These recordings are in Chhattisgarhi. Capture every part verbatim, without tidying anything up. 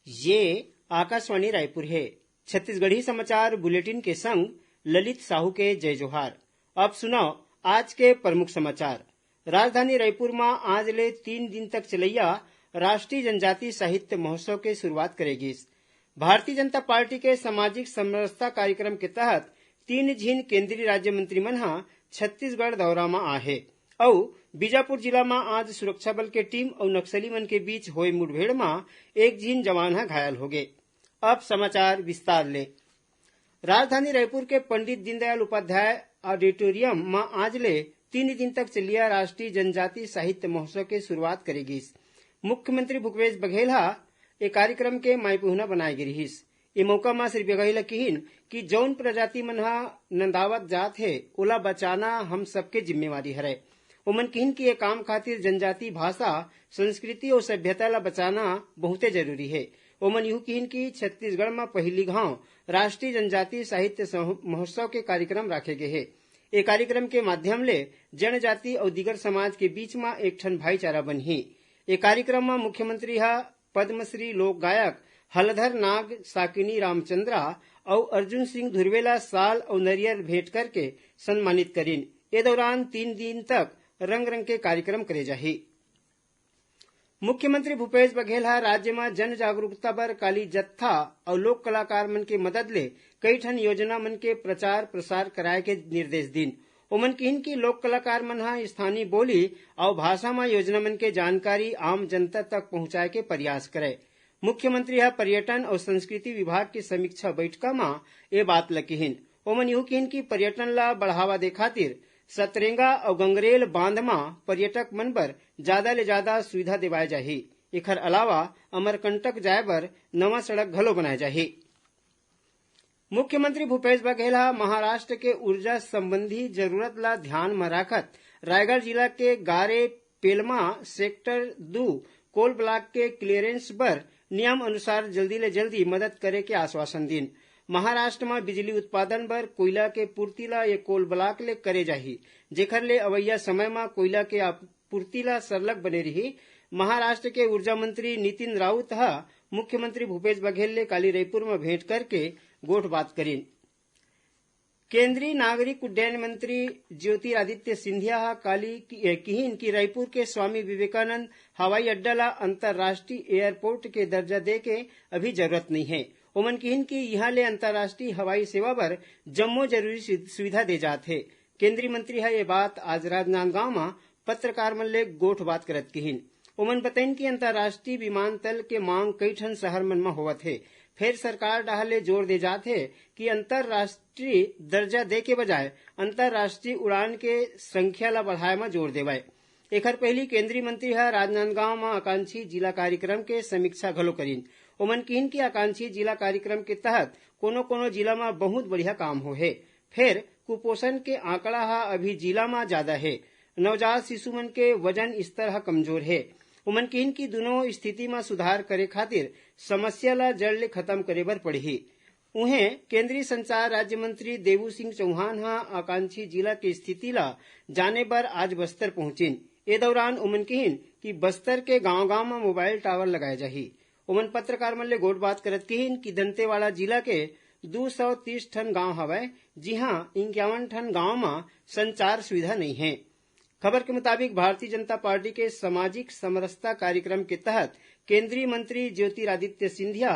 ये आकाशवाणी रायपुर हे। छत्तीसगढ़ी समाचार बुलेटिन के संग ललित साहू के जय जोहार। अब सुनव आज के प्रमुख समाचार। राजधानी रायपुर म आज ले तीन दिन तक चलइया राष्ट्रीय जनजाति साहित्य महोत्सव के शुरुआत करे गिस। भारतीय जनता पार्टी के सामाजिक समरसता कार्यक्रम के तहत तीन झिन केंद्रीय राज्य मंत्री मन ह छत्तीसगढ़ दौरा म आए हे अउ बीजापुर जिला म आज सुरक्षा बल के टीम अउ नक्सली मन के बीच होए मुठभेड़ म एक झिन जवान ह घायल होगे। अब समाचार विस्तार ले। राजधानी रायपुर के पंडित दीनदयाल उपाध्याय ऑडिटोरियम म आज ले तीन दिन तक चलिया राष्ट्रीय जनजाति साहित्य महोत्सव के शुरुआत करे गिस। मुख्यमंत्री भूपेश बघेल ह ए कार्यक्रम के माईपुहना बनाए गे रिहिस। ए मौका म श्री बघेल ह किहिन कि जौन प्रजाति मन ह नंदावत जात हे, ओला बचाना हम सबके जिम्मेवारी हरय। ओमन किहिन कि ए काम खातिर जनजाति भाषा, संस्कृति अउ सभ्यता ला बचाना बहुते जरूरी हे। ओमन इहू किहिन कि छत्तीसगढ़ म पहिली घांव राष्ट्रीय जनजाति साहित्य सह-, महोत्सव के कार्यक्रम राखे गे हे। ए कार्यक्रम के माध्यम ले जनजाति अउ दीगर समाज के बीच म एक ठन भाईचारा बनही। ए कार्यक्रम म मुख्यमंत्री ह पद्मश्री लोक गायक हलधर नाग, साकिनी रामचंद्रा अउ अर्जुन सिंह धुर्वे ला साल अउ नरियर भेंट करके सम्मानित करिन। ए दौरान तीन दिन तक रंग रंग के कार्यक्रम करे जाही। मुख्यमंत्री भूपेश बघेल ह राज्य म जन जागरूकता बर काली जत्था अउ लोक कलाकार मन के मदद ले कई ठन योजना मन के प्रचार प्रसार कराए के निर्देश दिन। ओमन किहिन कि लोक कलाकार मन ह स्थानीय बोली अउ भाषा म योजना मन के जानकारी आम जनता तक पहुंचाए के प्रयास करय। मुख्यमंत्री ह पर्यटन अउ संस्कृति विभाग के समीक्षा बैठका म ए बात ल किहिन। ओमन इहू किहिन कि पर्यटन ल बढ़ावा दे खातिर सतरेंगा अउ गंगरेल बांध म पर्यटक मन बर जादा ले जादा सुविधा देवाए जाही। एखर अलावा अमरकंटक जाए बर नवा सड़क घलो बनाए जाही। मुख्यमंत्री भूपेश बघेल ह महाराष्ट्र के ऊर्जा संबंधी जरूरत ला ध्यान म राखत रायगढ़ जिला के गारे पेलमा सेक्टर दू कोल ब्लॉक के क्लीयरेंस बर नियम अनुसार जल्दी ले जल्दी मदद करे के आश्वासन दिन। महाराष्ट्र म बिजली उत्पादन बर कोयला के पूर्ति ला ये कोल ब्लॉक ले करे जाही, जेखर ले अवइया समय म कोयला के आपूर्ति ला सरलग बने रही। महाराष्ट्र के ऊर्जा मंत्री नितिन राउत ह मुख्यमंत्री भूपेश बघेल ले काली रईपुर म भेंट करके गोठ बात करिन। केंद्रीय नागरिक उड्डयन मंत्री ज्योतिरादित्य सिंधिया ह काली कि-, किहिन कि रईपुर के स्वामी विवेकानंद हवाई अड्डा ला अंतर्राष्ट्रीय एयरपोर्ट के दर्जा दे के अभी जरूरत नइ हे। ओमन किहिन कि इहां ले अंतर्राष्ट्रीय हवाई सेवा बर जम्मो जरूरी सु-, सुविधा दे जात हे। केंद्रीय मंत्री ह ये बात आज राजनांदगांव म पत्रकार मन ले गोठ बात करत किहिन। ओमन बतइन कि अंतर्राष्ट्रीय विमानतल के मांग कई ठन शहर मन म होवत हे, फेर सरकार डहार ले जोर दे जात हे कि अंतर्राष्ट्रीय दर्जा दे के बजाय अंतर्राष्ट्रीय उड़ान के संख्या ल बढ़ाए म जोर देवय। एखर पहिली केंद्रीय मंत्री ह राजनांदगांव म आकांक्षी जिला कार्यक्रम के समीक्षा घलो करिन। ओमन किहिन कि आकांक्षी जिला कार्यक्रम के तहत कोनो-कोनो जिला म बहुत बढ़िया काम होहे, फेर कुपोषण के आंकड़ा ह अभी जिला म जादा हे। नवजात शिशु मन के वजन स्तर ह कमजोर हे। ओमन किहिन कि दुनों स्थिति म सुधार करे खातिर समस्या ल जड़ ले खत्म करे बर पड़ही। उहें, केंद्रीय संचार राज्य मंत्री देवू सिंह चौहान ह आकांक्षी जिला के स्थिति ल जाने बर आज बस्तर पहुंचिन। ए दौरान ओमन किहिन कि बस्तर के गांव-गांव म मोबाइल टावर लगाए जाही। ओमन पत्रकार मन ले गोठ बात करत किहिन कि दंतेवाड़ा जिला के दू सौ तीस ठन गांव हवय, जिहां इंक्यावन ठन गांव म संचार सुविधा नइ हे। खबर के मुताबिक, भारतीय जनता पार्टी के सामाजिक समरसता कार्यक्रम के तहत केंद्रीय मंत्री ज्योतिरादित्य सिंधिया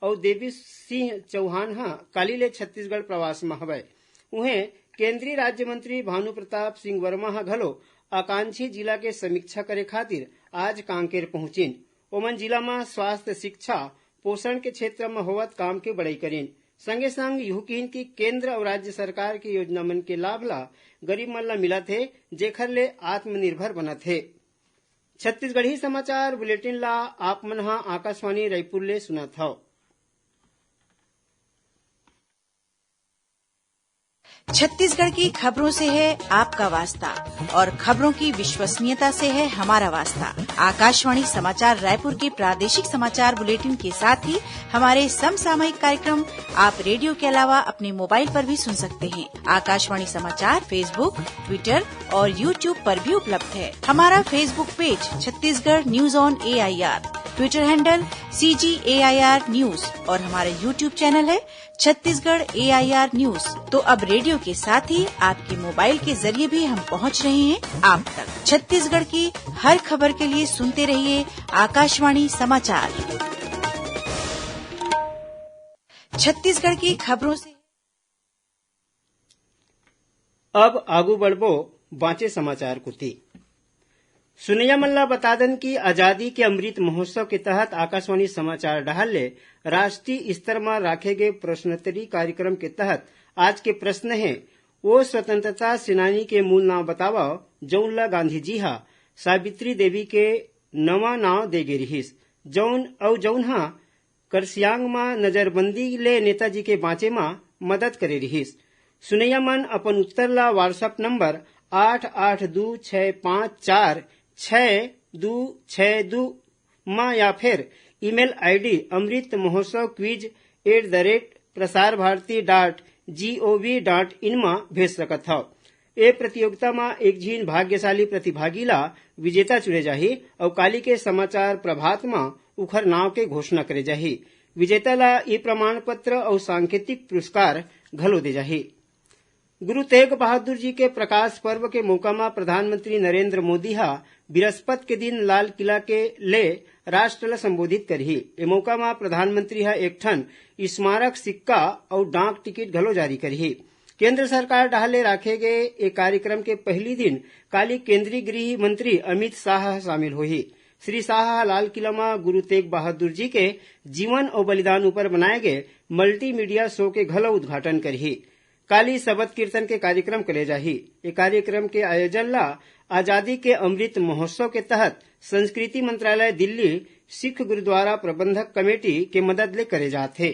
अउ देवी सिंह चौहान ह काली ले छत्तीसगढ़ प्रवास म हवय। उहें, केंद्रीय राज्य मंत्री भानु प्रताप सिंह वर्मा ह घलो आकांक्षी जिला के समीक्षा करे खातिर आज कांकेर पहुंचिन। ओमन जिला म स्वास्थ्य, शिक्षा, पोषण के क्षेत्र म होवत काम के बड़ई करिन। संगे संग इहू किहिन कि केंद्र अउ राज्य सरकार के योजना मन के लाभ ला गरीब मन ला मिलत हे, जेखर ले आत्मनिर्भर बनत हे। छत्तीसगढ़ी समाचार बुलेटिन ला आप मन ह आकाशवाणी रायपुर ले सुनत हव। छत्तीसगढ़ की खबरों से है आपका वास्ता और खबरों की विश्वसनीयता से है हमारा वास्ता। आकाशवाणी समाचार रायपुर के प्रादेशिक समाचार बुलेटिन के साथ ही हमारे समसामयिक कार्यक्रम आप रेडियो के अलावा अपने मोबाइल पर भी सुन सकते हैं। आकाशवाणी समाचार Facebook, Twitter और YouTube पर भी उपलब्ध है। हमारा Facebook page Chhattisgarh news on AIR. Twitter handle C G A I R News और हमारा YouTube channel है Chhattisgarh A I R News। तो अब रेडियो के साथ ही आपके मोबाइल के जरिए भी हम पहुंच रहे हैं आप तक। छत्तीसगढ़ की हर खबर के लिए सुनते रहिए आकाशवाणी समाचार। छत्तीसगढ़ की खबरों से अब आगू बढ़बो बांचे समाचार कोति। सुनैया मन ला बता दन कि आजादी के अमृत महोत्सव के तहत आकाशवाणी समाचार डहार ले राष्ट्रीय स्तर म राखे गे प्रश्नोत्तरी कार्यक्रम के तहत आज के प्रश्न हे, वो स्वतंत्रता सेनानी के मूल नाव बतावव, जऊन ला गांधी जी ह सावित्री देवी के नवा नाव दे गे रिहिस, जऊन अउ जऊन ह करसियांग म नजरबंदी ले नेताजी के बांचे म मदद करे रिहिस। सुनैया मन अपन उत्तर ला WhatsApp नंबर आठ आठ दू छय पाँच चार छय दू छय दू म या फिर email ID amrit mahotsav quiz at the rate prasar bharati dot gov dot in म भेज सकत हव। ए प्रतियोगिता म एक झिन भाग्यशाली प्रतिभागी ला विजेता चुने जाही अउ काली के समाचार प्रभात म उखर नाव के घोषणा करे जाही। विजेता ला ई प्रमाण पत्र अउ सांकेतिक पुरस्कार घलो दे जाही। गुरु तेग बहादुर जी के प्रकाश पर्व के मौका म प्रधानमंत्री नरेंद्र मोदी ह बिरस्पत के दिन लाल किला के ले राष्ट्र ल संबोधित करही। ए मौका म प्रधानमंत्री ह एक ठन स्मारक सिक्का अउ डाक टिकट घलो जारी करही। केंद्र सरकार डहार ले राखे गे ए कार्यक्रम के पहिली दिन काली केंद्रीय गृह मंत्री अमित शाह ह शामिल होही। श्री शाह ह लाल किला म गुरु तेग बहादुर जी के जीवन अउ बलिदान ऊपर बनाए गे मल्टीमीडिया शो के घलो उद्घाटन करही। काली शबद कीर्तन के कार्यक्रम करे जाही। ए कार्यक्रम के आयोजन ला आजादी के अमृत महोत्सव के तहत संस्कृति मंत्रालय दिल्ली, सिख गुरुद्वारा प्रबंधक कमेटी के मदद ले करे जात हे।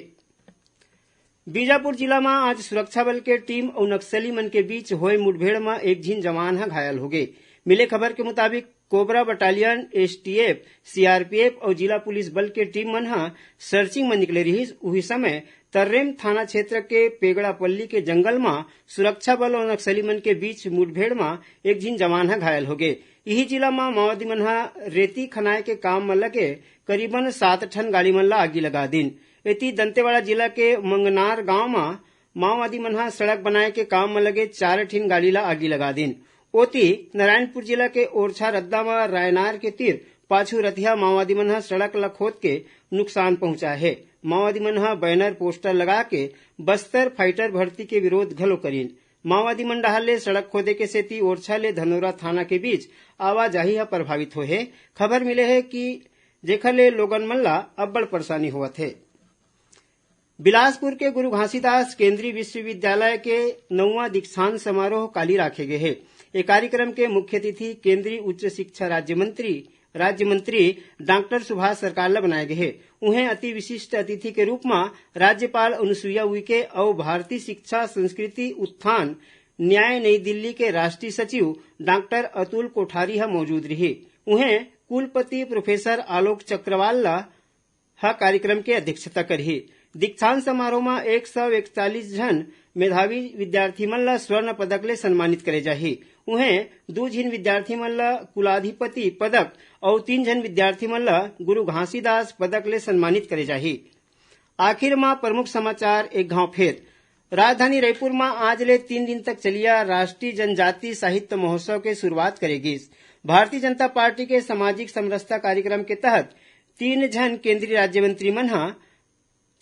बीजापुर जिला म आज सुरक्षा बल के टीम अउ नक्सली मन के बीच होए मुठभेड़ म एक झिन जवान ह घायल होगे। मिले खबर के मुताबिक, कोबरा बटालियन, STF, CRPF अउ जिला पुलिस बल के टीम मन ह सर्चिंग म निकले रिहिस। उही समय तर्रेम थाना क्षेत्र के पेगड़ापल्ली के जंगल म सुरक्षा बल अउ नक्सली मन के बीच मुठभेड़ म एक झिन जवान ह घायल होगे। इही जिला म माओवादी मन ह रेती खनाए के काम म लगे करीबन सात ठन गाड़ी मन ल आगी लगा दीन। एती दंतेवाड़ा जिला के मंगनार गांव म माओवादी मन ह सड़क बनाए के काम म लगे चार ठिन गाड़ी ल आगी लगा दीन। ओती, नारायणपुर जिला के ओरछा रद्दा म रायनार के तीर पाछू रतिहा माओवादी मन ह सड़क ल खोद के नुकसान पहुंचाए हे। माओवादी मन ह बैनर पोस्टर लगा के बस्तर फाइटर भर्ती के विरोध घलो करीन। माओवादी मन डहार ले सड़क खोदे के सेती ओरछा ले धनोरा थाना के बीच आवाजाही ह प्रभावित होए हे। खबर मिले हे कि जेखर ले लोगन मन ला अब्बड़ परेशानी होवत हे। बिलासपुर के गुरु घासीदास केंद्रीय विश्वविद्यालय के नौवां दीक्षांत समारोह काली राखे गे हे। ए कार्यक्रम के मुख्य अतिथि केंद्रीय उच्च शिक्षा राज्य मंत्री, राज्य मंत्री डॉक्टर सुभाष सरकार ल बनाए गे हे। उहें, अति विशिष्ट अतिथि के रूप म राज्यपाल अनुसुईया उइके अउ भारतीय शिक्षा संस्कृति उत्थान न्याय नई दिल्ली के राष्ट्रीय सचिव डॉक्टर अतुल कोठारी ह मौजूद रिही। उहें, कुलपति प्रोफेसर आलोक चक्रवाल ल ह कार्यक्रम के अध्यक्षता करही। दीक्षांत समारोह म एक सौ इकतालीस झन मेधावी विद्यार्थी मन ल स्वर्ण पदक ले सम्मानित करे जाही। उहें, दू झिन विद्यार्थी मन ल कुलाधिपति पदक अउ तीन झन विद्यार्थी मन ल गुरु घासीदास पदक ले सम्मानित करे जाही। आखिर म प्रमुख समाचार एक घांव फेर। राजधानी रायपुर म आज ले तीन दिन तक चलिया राष्ट्रीय जनजाति साहित्य महोत्सव के शुरुआत करे गिस। भारतीय जनता पार्टी के सामाजिक समरसता कार्यक्रम के तहत तीन झन केंद्रीय राज्य मंत्री मन ह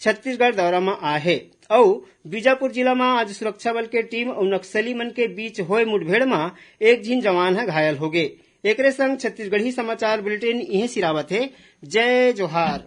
छत्तीसगढ़ दौरा म आए हे अउ बीजापुर जिला म आज सुरक्षा बल के टीम अउ नक्सली मन के बीच होए मुठभेड़ म एक झिन जवान ह घायल होगे। एकरे संग छत्तीसगढ़ी समाचार बुलेटिन इहें सिरावत हे। जय जोहार।